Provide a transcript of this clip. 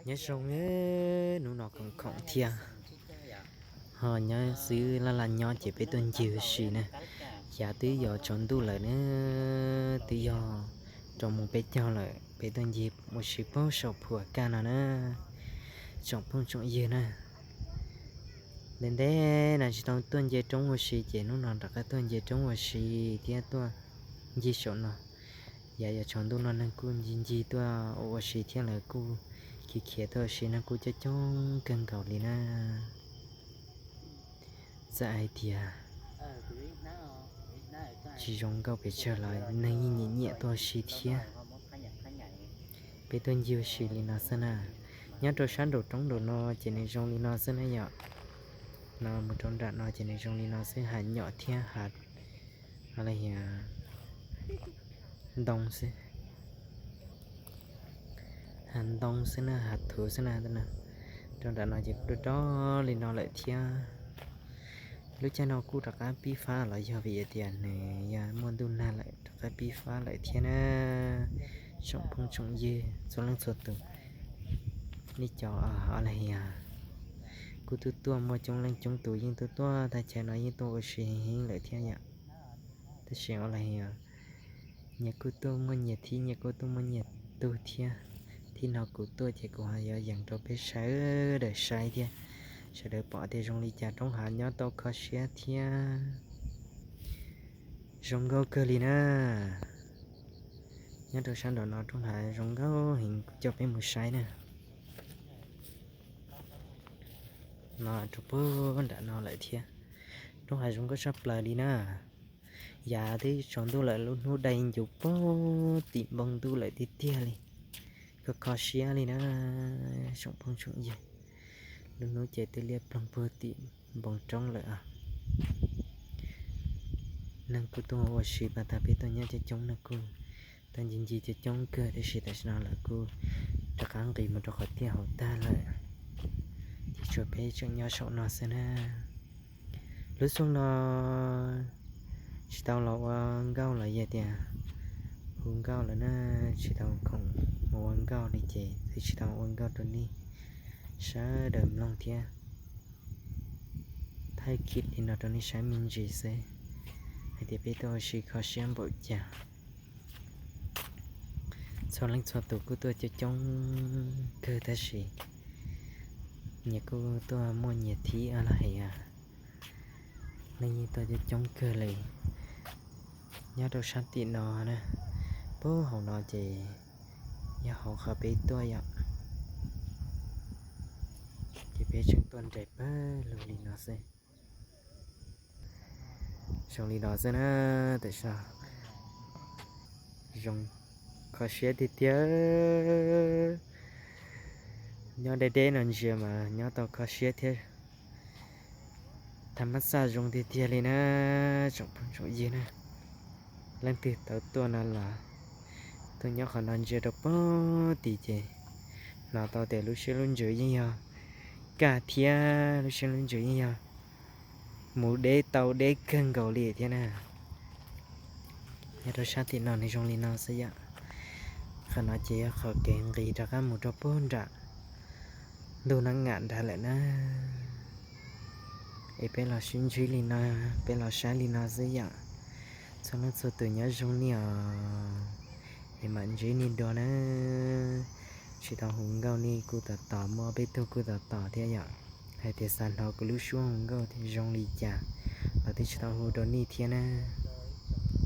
Nyob zoo, hnub no khoom khoom thiab, ho nyob xwb laj laj nyob ces peb tuaj ncig ua si na. Yav twb yuav tsaus ntuj lawm na, twb yog rau moos peb caug lawm, peb tuaj ncig ua si puag saum Phuam Kaj no na, tsoom phooj tsoom ywg na. Ntev ntev no tsis tau tuaj nce roob ua si ces hnub no rov qab tuaj nce roob ua si thiab tuaj ncig saum no. Yav yuav tsaus ntuj no neeg kuj ncig ncig tuaj ua ua si thiab lawv kuj khiav khiav tuaj ua si neeg kuj coob coob kawg nkaus li na. Txawm hais tias tsis zoo nkauj pes tsawg los neeg yeej nyiam nyiam tuaj ua si thiab. Peb tuaj ncig ua si li no xwb na. Nyob rau sab nraum roob nraum no ces nws zoo li no xwb na yom. No mus rau nram no ces nws zoo li no xwb, hav nyom thiab hav, hav ntoo xwb. Hav ntoo xwb na, hav thuv xwb na. Rau nram no ces kuj rau rau li no lawm thiab. Lub caij no kuj rov qab pib fab los yog vim tias nws yog muaj ntuj nag lawm rov qab pib fab lawm thiab na. Tsoom phooj tsoom ywg txhua leej txhua tus, nej cov, o, laj yog kuj tuaj tuaj muaj coob leej coob tus yeej tuaj tuaj thaj chaw no yeej tuaj ua si heev heev lawm thiab yom. Tab sis o laj yog nyias kuj tuaj muaj nyias thib, nyias kuj tuaj muaj nyias tug thiab. Thib no kuv tuaj ces kuv ho yuav yees rau peb sawv daws saib thiab, sawv daws pom tias zoo li cas. Roob hav nyob tau kho siab thiab zoo nkauj kawg li na. Nyob rau sab nraum no roob hav zoo nkauj heev, coj peb mus saib na. No rau puag nram no lawm thiab. Roob hav zoo nkauj tshaj plaws li na. Yav twb tsaus ntuj lawm, lub hnub dai ncuv puag tim npoo ntuj lawm tiag tiag li. Kho kho siab li na, tsoom phooj tsoom ywg. Lub hnub ces twb liab ploog puag tim npoo roob lawm os. Neeg kuj tuaj ua si pas tag, peb tuaj nyob coob coob, neeg kuj tuaj ncig ncig coob coob kawg, tab sis tam sim no lawv kuj rov qab nqis mus rau qhov tiaj hauv tag lawm, ces tshuav peb tseem nyob saum no xwb na. Lub xyoo no tsis tau los ua nkauj los yog tias hu nkauj lawm na, tsis tau khoom mus ua nkauj li ces twb tsis tau ua nkauj rau nej sawv daws mloog thiab thaij clip li no rau nej saib me ntsis xwb, hais tias peb tuaj ua si kho siab npaum cas. Txhua leej txhua tus kuj tuaj coob coob kawg tab sis nyias kuj tuaj muaj nyias thib os laj yog. Neeg yeej tuaj coob coob kawg li. Nyob rau sab tim no na, puag hauv no ces yog hauv qhov peb tuaj yom, ces peb tseem tuaj nres pawg lug li no xwb. Zoo li no xwb na, tam sim no zoo kho siab tiag tiag. Nyob deb deb no ntsia mas nyob tau kho siab thiab. Tham mas xaj zoo tiag tiag li na, tsoom phooj tsoom ywg na. Leej twg tau tuaj no los tuaj nyob qhov no ntsia rau puag tid ces hnov tau tias lub siab lub ntsws yeej yog kaj thiab lub siab lub ntsws yeej yog mus deb tau deb kawg nkaus li thiab na. Nyob rau sab tim no nws zoo li no xwb yom. Qhov no ces yog qhov kev nqis rov qab mus rau puag nram ntug Nab Ngam nrad lawm na. Es peb los sib ntsib li no, peb los saib li no xwb yom. Txhua leej txhua tus nyob zoo nej os, es mam ntsib nej dua na. Tsis tau hu nkauj nej kuj tos tos, muaj peb tug kuj tos tos thiab yom. Hais tias xav hnov kuv lub suab hu nkauj thiab zoo li cas los twb tsis tau hu rau nej thiab na.